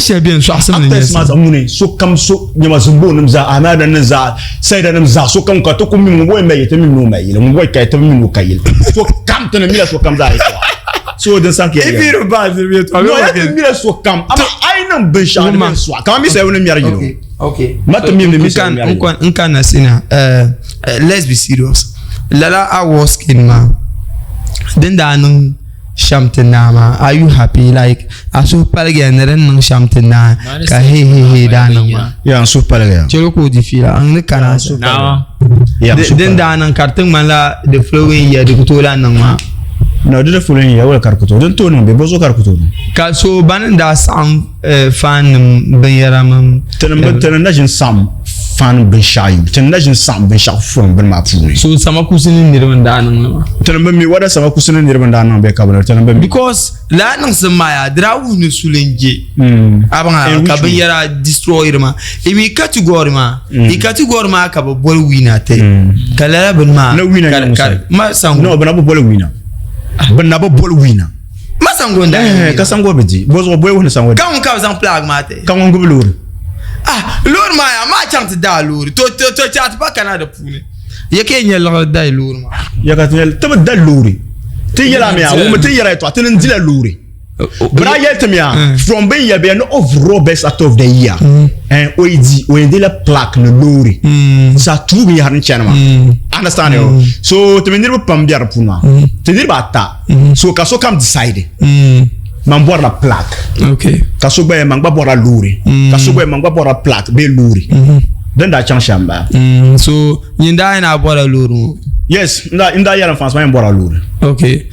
Shɛli beni sɔɣisim ni Actors maa nyɛsi. zaa ŋuni sokam so nyɛma Zimbo nim zaa Ahmada nim zaa Saida nim zaa sokam ka ti ku mi ŋun bɔyi mali yili ti mi ni o mali yili ŋun bɔyi ka yili ti mi ni o ka yili sokam ti ni mila sokam zaa yɛltɔɣa so din saŋ ka If yɛli you bad, you talk no ya ti mila sokam ama a yi niŋ binshɛɣu di bɛ sɔɣa kamani mi sayibu ni mɛri yili Okay, okay. Ma ti mi ni mi sayibu mɛri yili N kan na sina. Let's be serious. Lala award scheme maa din daa niŋ shɛm ti naa maa are you happy like a suhu paligiya ni din niŋ shɛm ti naa ka hey hey hey daa niŋ maa ya n suhu paligiya chɛli ka o di fiila n ni kana ya n suhu din daa niŋ ka di ti ŋmanila the following year di ku tooi lahi niŋ maa no di the following year wala ka di ku tooi din tooi niŋ bɛ bɔ zuɣu ka di ku tooi niŋ ka so bani n daa saɣim fan nim binyɛra mini tini na ʒin saɣim fan binshaɣu yi tini na ʒin saɣim binshaɣu from bini maa puuni so sama kusi ni niriba n daa niŋ li maa tini bi mi wada sama kusi ni niriba n daa niŋ bɛ ka bi tini bi mi because lala niŋsim maa yaa di daa wuhi ni suli n je a baŋ ka binyɛra destroy maa i mi category maa i category maa ka bi boli winner ti ka lala bini maa na winner nyɛ ŋun ma sango no bi na bi boli winner bi na bi boli winner Ma sango n daa Eh, ka sango bi di bɔzuɣu bɔyi wuhi ni sango Ka ŋun ka bi zaŋ plaag maa ti? Ka ŋun gbubi loori. Ah, loori maa yaa maa chaŋ ti daa loori. To to to chaɣa ti pa kana di puuni. Ya ka yi nyɛ liɣiri dayi loori maa. Ya ka ti nyɛ ti bi da loori. Ti yɛla mi yaa, wumi ti yɛra yɛtɔɣa ti ni dila loori. Bra yɛli ti mi yaa, mm. from bin yɛli bɛ ni overall best actor of the year. Mm. Eh, o yi di, o yɛn di la plaque ni loori. Mm. Sa tuui binyahari ni chani maa. Understand yo? So ti mi niriba pam bɛ di puuni maa. Ti niriba ata. Mm-hmm. So ka sokam decide. Mm. Man bɔrila plaque. Okay. Ka so gba yɛ man gba bɔrila loori. Mm. Ka so gba yɛ man gba bɔrila plaque bee loori. Mm-hmm. Din daa chaŋ shɛm baa. Mm. So nyin daa yɛn a bɔrila loori ŋɔ? Yes, n daa yɛli n fans maa yɛn bɔrila loori. Okay.